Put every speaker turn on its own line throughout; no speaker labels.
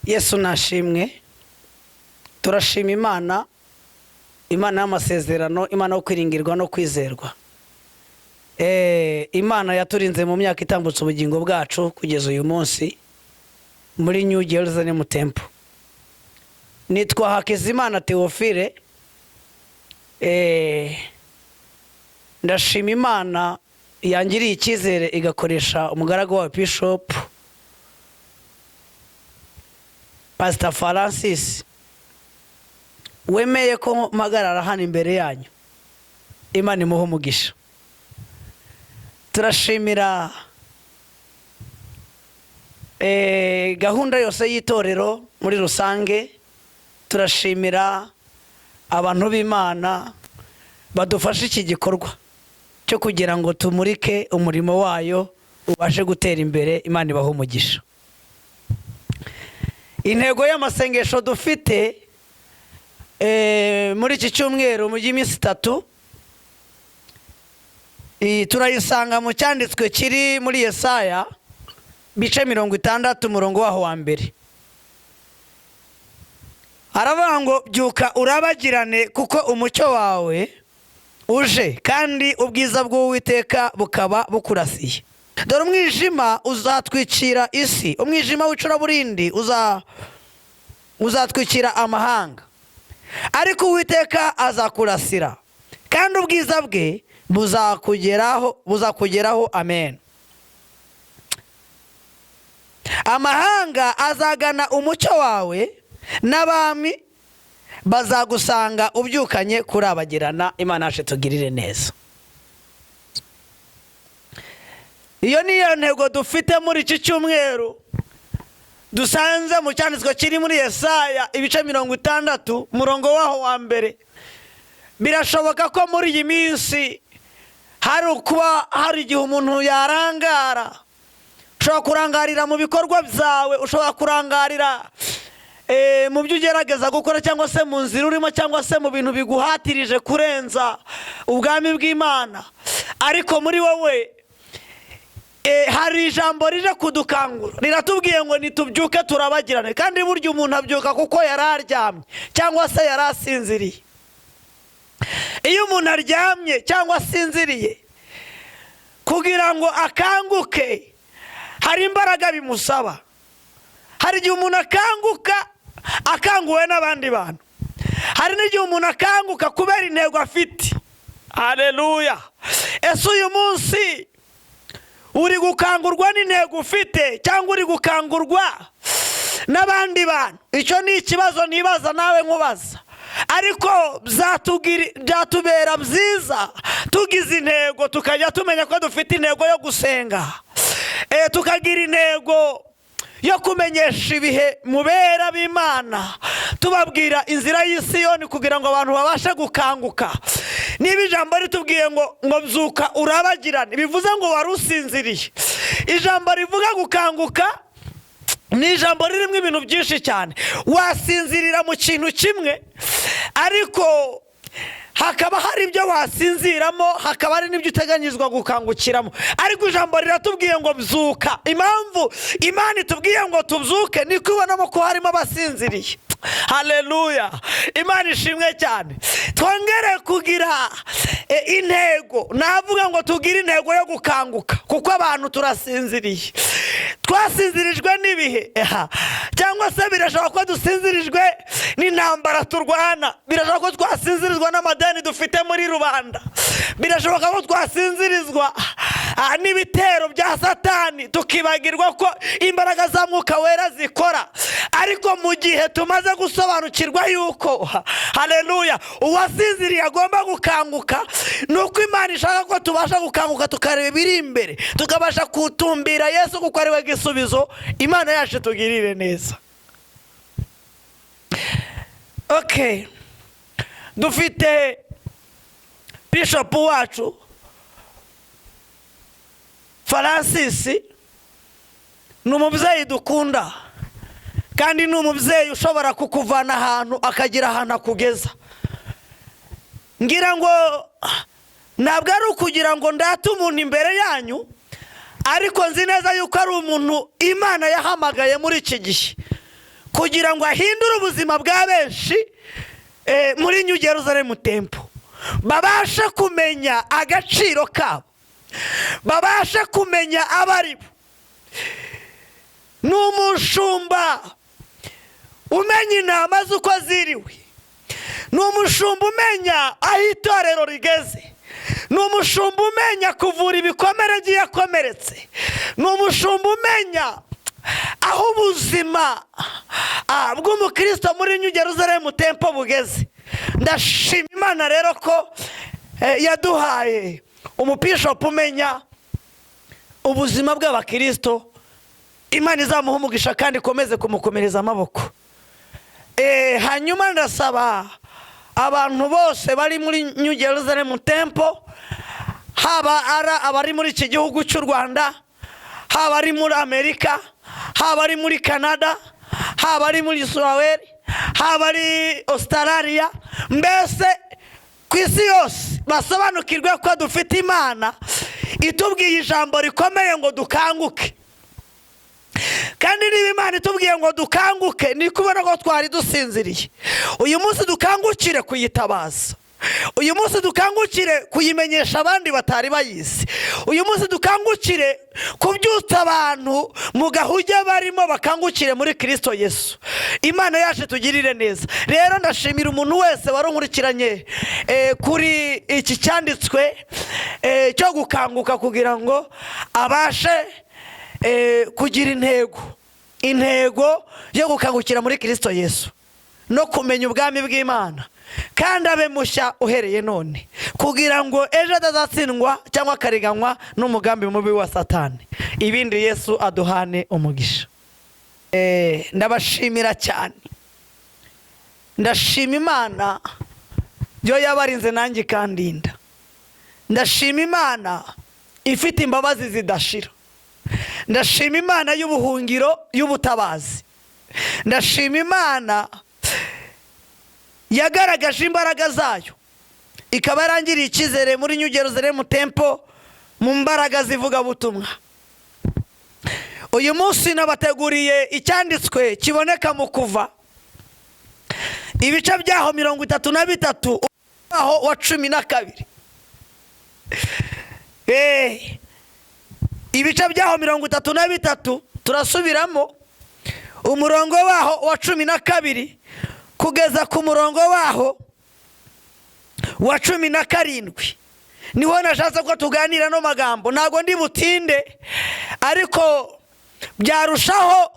Yesu nashimwe. Turashima Imana, Imana y'amasezerano, Imana yo kwiringirwa no kwizerwa. Imana yaturinze mu myaka itambutse ubugingo bwacu kugeza uyu munsi muri New Jerusalem Temple. Nitwa Hakizimana Theophile. Ndashima Imana yangiriye icyizere igakoresha umugaragu wa Bishop Pastor Francis, wemeye ko mpagarara hano imbere yanyu. Imana imuhe umugisha. Turashimira gahunda yose y'itorero muri rusange. Turashimira abantu b'Imana badufasha iki gikorwa cyo kugira ngo tumurike umurimo wayo ubashe gutera imbere. Imana ibahe umugisha. Intego y'amasengesho dufite muri iki cyumweru mu by'iminsi 3, turayisanga mu cyanditswe kiri muri Yesaya bice 60, umurongo waho wa mbere. Aravuga ngo: "Byuka urabagirane, kuko umucyo wawe uje, kandi ubwiza bw'Uwiteka bukaba bukurasiye. Dore umwijima uzatwikira isi, umwijima w'icuraburindi uzatwikira amahanga, ariko Uwiteka azakurasira, kandi ubwiza bwe buzakugeraho, buzakugeraho." Amen. Amahanga azagana umucyo wawe, n'abami bazagusanga ubyukanye kurabagirana. Imana yacu tugirire neza. Iyo niyo ntego dufite muri iki cyumweru dusanze mu cyanditswe kiri muri Yesaya ibice 60, umurongo waho wa mbere. Birashoboka ko muri iyi minsi hari kuba hari igihe umuntu yarangara. Ushobora kurangarira mu bikorwa byawe, ushobora kurangarira mu byo ugerageza gukora, cyangwa se mu nzira urimo, cyangwa se mu bintu biguhatirije kurenza ubwami bw'Imana. Ariko muri wowe hari ijambo rije kudukangura, riratubwiye ngo nitubyuke turabagirane. Kandi burya umuntu abyuka kuko yari aryamye cyangwa se yari asinziriye. Iyo umuntu aryamye cyangwa asinziriye, kugira ngo akanguke hari imbaraga bimusaba. Hari igihe umuntu akanguka akanguwe n'abandi bantu, hari n'igihe umuntu akanguka kubera intego afite. Haleluya! Ese uyu munsi uri gukangurwa n'intego ufite, cyangwa uri gukangurwa n'abandi bantu? Icyo ni ikibazo nibaza, nawe nkubaza. Ariko byatubera byiza tugize intego, tukajya tumenya ko dufite intego yo gusenga, tukagira intego yo kumenyesha ibihe mu bera b'Imana, tubabwira inzira y'Isiyoni kugira ngo abantu babashe gukanguka. Niba ijambo ritubwiye ngo "Byuka urabagirane", bivuze ngo wari usinziriye. Ijambo rivuga gukanguka ni ijambo ririmo ibintu byinshi cyane. Wasinzirira mu kintu kimwe, ariko hakaba hari ibyo wasinziramo, hakaba hari n'ibyo uteganyizwa gukangukiramo. Ariko ijambo riratubwiye ngo "Byuka". Impamvu Imana itubwiye ngo tubyuke ni ibonamo ko harimo abasinziriye. Haleluya, Imana ishimwe cyane. Twongere kugira intego. Navuga ngo tugire intego yo gukanguka, kuko abantu turasinziriye. Twasinzirijwe n'ibihe, cyangwa se birashoboka ko dusinzirijwe n'intambara turwana, birashoboka ko twasinzirizwa n'amadeni dufite muri rubanda, birashoboka ko twasinzirizwa n'ibitero bya Satani, tukibagirwa ko imbaraga za Mwuka Wera zikora. Ariko mu gihe tumaze gusobanukirwa yuko, haleluya, uwasinziriye agomba gukanguka, ni uko Imana ishaka ko tubasha gukanguka, tukareba ibiri imbere, tukabasha kutumbira Yesu kuko ari we gisubizo. Imana yacu tugirire neza. Okay, dufite Bishop wacu Francis. Ni umubyeyi dukunda, kandi ni umubyeyi ushobora kukuvana ahantu akagira ahantu akugeza. Ngira ngo ntabwo ari ukugira ngo ndate umuntu imbere yanyu, ariko nzi neza yuko ari umuntu Imana yahamagaye muri iki gihe. Kugira ngo ahindure ubuzima bwa benshi muri New Jerusalem Temple, babashe kumenya agaciro kabo, babashe kumenya abo ari bo. Ni umushumba umenya intama z'uko ziriwe, ni umushumba umenya aho itorero rigeze, ni umushumba umenya kuvura ibikomere by'iyakomeretse, ni umushumba umenya aho ubuzima bw'umukristo muri New Jerusalem Temple bugeze. Ndashima Imana rero ko yaduhaye umubishopu umenya ubuzima bw'abakirisito. Imana izamuha umugisha kandi ikomeze kumukomereza amaboko. Hanyuma ndasaba abantu bose bari muri New Jerusalem Temple, haba ari abari muri iki gihugu cy'u Rwanda, haba ari muri Amerika, haba ari muri Canada, haba ari muri Israel, haba ari Australia, mbese ku isi yose, basobanukirwe ko dufite Imana itubwiye ijambo rikomeye ngo dukanguke. Kandi niba Imana itubwiye ngo dukanguke, ni kubona ko twari dusinziriye. Uyu munsi dukangukire kuyitabaza, uyu munsi dukangukire kuyimenyesha abandi batari bayizi, uyu munsi dukangukire kubyutsa abantu mu gahuge barimo, bakangukire muri Kirisito Yesu. Imana yacu tugirire neza. Rero ndashimira umuntu wese wari unkurikiranye kuri iki cyanditswe cyo gukanguka, kugira ngo abashe kugira intego yo gukangukira muri Kirisito Yesu no kumenya ubwami bw'Imana, kandi abe mushya uhereye none, kugira ngo ejo atazatsindwa cyangwa akariganywa n'umugambi mubi wa Satani. Ibindi, Yesu aduhane umugisha. Ndabashimira cyane. Ndashima Imana yo yabarinze nanjye ikandinda. Ndashima Imana ifite imbabazi zidashira. Ndashima Imana y'ubuhungiro, y'ubutabazi. Ndashima Imana yagaragaje imbaraga zayo, ikaba yarangiriye icyizere muri New Jerusalem Temple mu mbaraga z'ivugabutumwa. Uyu munsi nabateguriye icyanditswe kiboneka mu Kuva, ibice byaho 33, aho wa 12. Ibice byaho 33, turasubiramo umurongo waho wa 12 kugeza ku murongo waho wa 17. Niho nashatse ko tuganira no magambo. Ntabwo ndi butinde, ariko byarushaho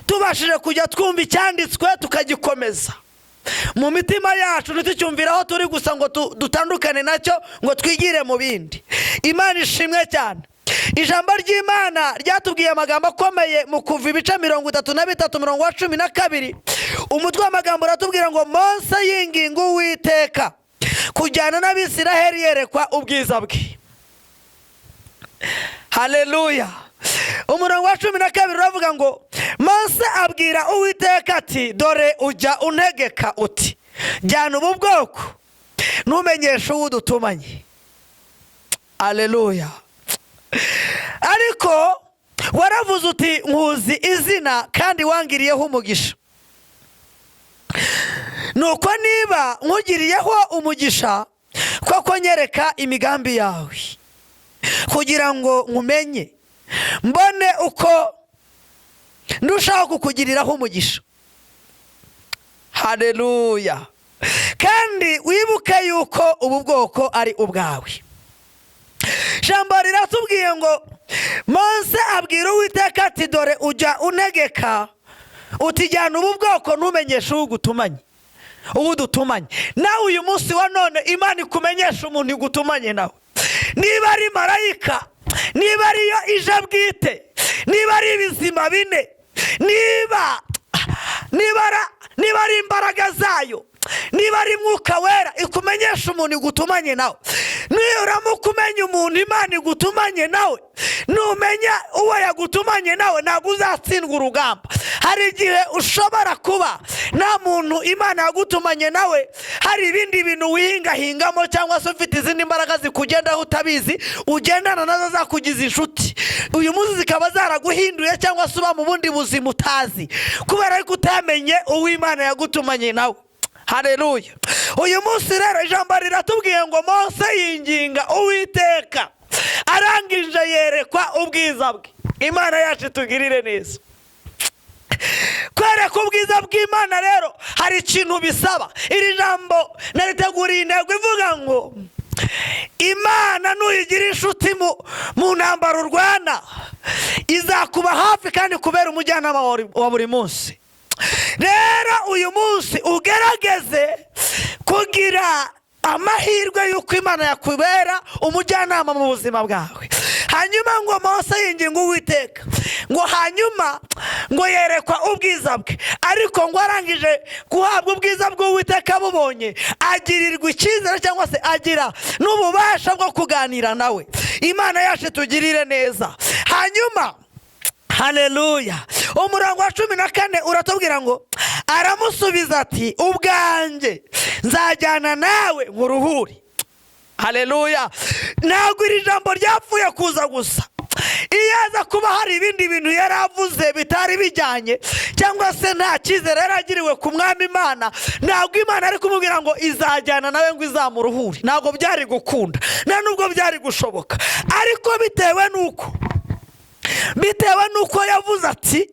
tubashije kujya twumva icyanditswe, tukagikomeza mu mitima yacu, ntitucyumvire aho turi gusa ngo dutandukane nacyo ngo twigire mu bindi. Imana ishimwe cyane. Ijambo ry'Imana ryatubwiye amagambo akomeye mu Kuva ibice 33, umurongo wa 12. Umutwe w'amagambo uratubwira ngo: "Mose yinginga Uwiteka kujyana n'Abisiraheli, yerekwa ubwiza bwe." Haleluya! Umurongo wa 12 uravuga ngo: "Mose abwira Uwiteka ati: 'Dore ujya untegeka uti: jyana ubu bwoko, ntumenyeshe uwo udutumanye.' Aleluya! Ariko waravuze uti: nkuzi izina, kandi wangiriyeho umugisha. Nuko niba nkugiriyeho umugisha koko, nyereka imigambi yawe kugira ngo nkumenye, mbone uko ndushaho kukugiriraho umugisha.'" Haleluya! "Kandi wibuke yuko ubu bwoko ari ubwawe." Ijambo riratubwiye ngo Mose abwira Uwiteka ati: "Dore ujya untegeka uti: jyana ubu bwoko, ntumenyeshe uwo ugutumanye, uwo udutumanye." Nawe uyu munsi wa none Imana ikumenyesha umuntu igutumanye nawe, niba ari marayika, niba ariyo ije bwite, niba ari ibizima bine, niba ari imbaraga zayo, niba ari Mwuka Wera, ikumenyesha umuntu igutumanye nawe. Nuramuka umenya umuntu Imana igutumanye nawe, numenya uwo yagutumanye nawe, ntabwo uzatsindwa urugamba. Hari igihe ushobora kuba nta muntu Imana yagutumanye nawe, hari ibindi bintu wihingahingamo, cyangwa se ufite izindi mbaraga zikugendaho utabizi, ugendana nazo zakugize inshuti, uyu munsi zikaba zaraguhinduye, cyangwa se uba mu bundi buzima utazi kubera yuko utamenye uwo Imana yagutumanye nawe. Hareruya! Uyu munsi rero ijambo riratubwiye ngo Mose yinginga Uwiteka, arangije yerekwa ubwiza bwe. Imana yacu itugirire neza. Kwereka ubwiza bw'Imana rero hari ikintu bisaba. Iri jambo nariteguriye intego ivuga ngo Imana nuyigira inshuti mu ntambaro urwana, izakuba hafi kandi kubera umujyanama wa buri munsi. Rero uyu munsi ugerageze kugira amahirwe y'uko Imana yakubera umujyanama mu buzima bwawe. Hanyuma ngo Mose yinginga Uwiteka, ngo hanyuma ngo yerekwa ubwiza bwe. Ariko ngo arangije guhabwa ubwiza bw'Uwiteka, abubonye agirirwa icyizere, cyangwa se agira n'ububasha bwo kuganira nawe. Imana yacu tugirire neza. Hanyuma, haleluya, umurongo wa 14 uratubwira ngo aramusubiza ati: "Ubwanjye nzajyana nawe nkuruhure." Haleluya! Ntabwo iri jambo ryapfuye kuza gusa. Iyo aza kuba hari ibindi bintu yari avuze bitari bijyanye, cyangwa se nta cyizere yari agiriwe ku Mwami Imana, ntabwo Imana ari kumubwira ngo izajyana nawe, ngo izamuruhure. Ntabwo byari gukunda, nta nubwo byari gushoboka. Ariko bitewe n'uko yavuze ati: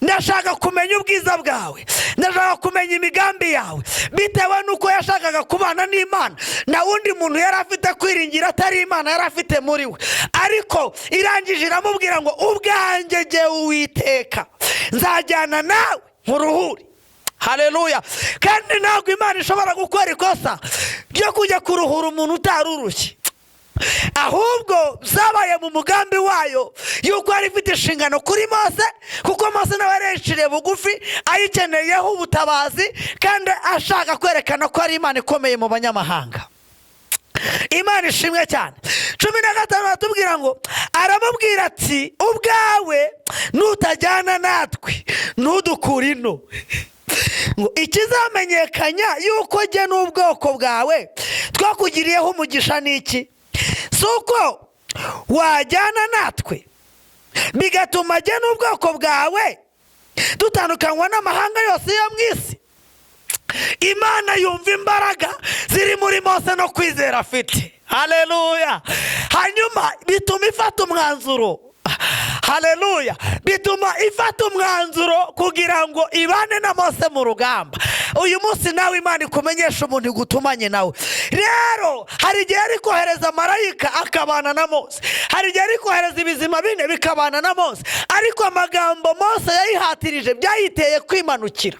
"Ndashaka kumenya ubwiza bwawe, ndashaka kumenya imigambi yawe," bitewe n'uko yashakaga kubana n'Imana, nta wundi muntu yari afite kwiringira atari Imana yari afite muri we. Ariko irangije iramubwira ngo: "Ubwanjye jyewe Uwiteka nzajyana nawe nkuruhure." Haleluya! Kandi ntabwo Imana ishobora gukora ikosa ryo kujya kuruhura umuntu utari urushye. Ahubwo zabaye mu mugambi wayo yuko yari ifite inshingano kuri Mose, kuko Mose nawe yari yayiciriye bugufi, ayikeneyeho ubutabazi, kandi ashaka kwerekana ko ari Imana ikomeye mu banyamahanga. Imana ishimwe cyane. 15 baratubwira ngo aramubwira ati: "Ubwawe nutajyana natwe, ntudukure ino, ngo ikizamenyekanya yuko jye n'ubwoko bwawe twakugiriyeho umugisha ni iki? Si uko wajyana natwe, bigatuma jye n'ubwoko bwawe dutandukanywa n'amahanga yose yo mu isi?" Imana yumva imbaraga ziri muri Mose no kwizera afite. Haleluya! Hanyuma bituma ifata umwanzuro. Haleluya! Bituma ifata umwanzuro kugira ngo ibane na Mose mu rugamba. Uyu munsi nawe Imana ikumenyesha umuntu igutumanye nawe. Rero hari igihe ari kohereza marayika akabana na Mose, hari igihe ari kohereza ibizima bine bikabana na Mose, ariko amagambo Mose yayihatirije byayiteye kwimanukira.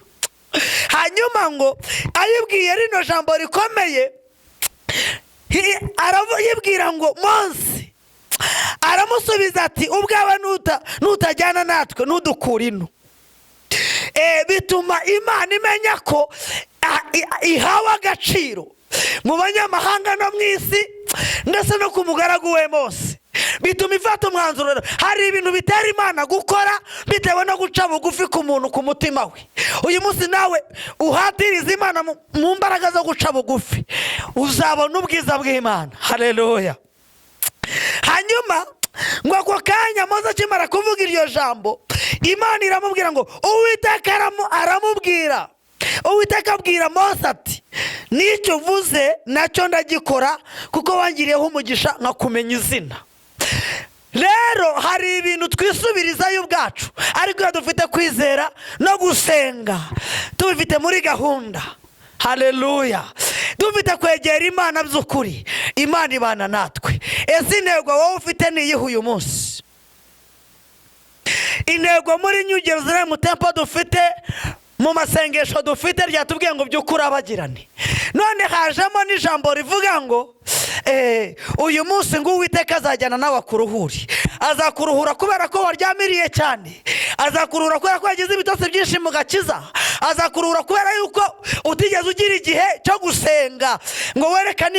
Hanyuma ngo ayibwiye rino jambo rikomeye, yibwira ngo Mose aramusubiza ati: "Ubwawe nutajyana natwe, ntudukure ino." Bituma Imana imenya ko ihawe agaciro mu banyamahanga no mu isi, ndetse no ku mugaragu we Mose. Bituma ifata umwanzuro. Hari ibintu bitera Imana gukora bitewe no guca bugufi ku muntu ku mutima we. Uyu munsi nawe uhatiriza Imana mu mbaraga zo guca bugufi, uzabona ubwiza bw'Imana. Hareruya! Hanyuma ngo ako kanya Mose akimara kuvuga iryo jambo, Imana iramubwira ngo Uwiteka aramubwira, Uwiteka abwira Mose ati: "N'icyo uvuze nacyo ndagikora, kuko wangiriyeho umugisha nkakumenya izina." Rero hari ibintu twisubirizayo ubwacu, ariko iyo dufite kwizera no gusenga, tubifite muri gahunda, haleluya, dufite kwegera Imana by'ukuri, Imana ibana natwe. Ese intego wowe ufite ni iyihe uyu munsi? Intego muri New Jerusalem Temple dufite mu masengesho dufite, ryatubwiye ngo by'ukuri abagirane. None hajemo n'ijambo rivuga ngo uyu munsi ngo Uwiteka azajyana nawe akuruhure. Azakuruhura kubera ko waryamiriye cyane. Azakuruhura kubera ko yagize ibitotsi byinshi mu gakiza? Azakuruhura kubera yuko utigeze ugira igihe cyo gusenga ngo werekane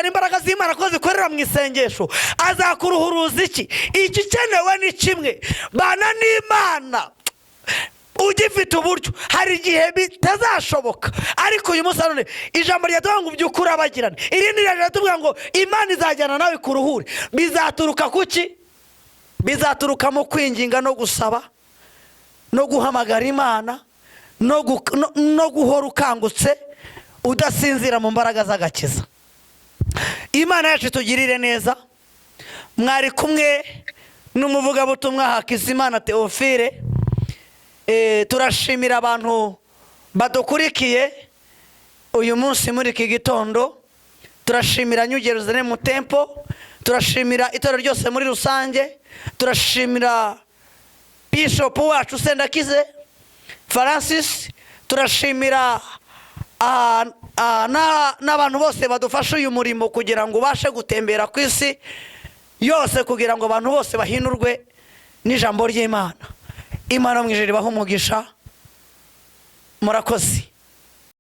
imbaraga z'Imana ko zikorera mu isengesho? Azakuruhuruza iki? Igikenewe ni kimwe: bana n'Imana ugifite uburyo. Hari igihe bitazashoboka, ariko uyu munsi none ijambo ryatubwira ngo ubyuke urabagirane. Irindi riratubwira ngo Imana izajyana nawe kuruhure. Bizaturuka kuki? Bizaturuka mu kwinginga no gusaba no guhamagara Imana no guhora ukangutse, udasinzira mu mbaraga z'agakiza. Imana yacu itugirire neza. Mwari kumwe n'umuvugabutumwa Hakizimana Theophile. Turashimira abantu badukurikiye uyu munsi muri iki gitondo. Turashimira New Jerusalem Temple, turashimira itorero ryose muri rusange, turashimira Bishop wacu Sendakize Francis, turashimira n'abantu bose badufasha uyu murimo kugira ngo ubashe gutembera ku isi yose, kugira ngo abantu bose bahindurwe n'ijambo ry'Imana. Imana mu ijuru ibahe umugisha. Murakoze.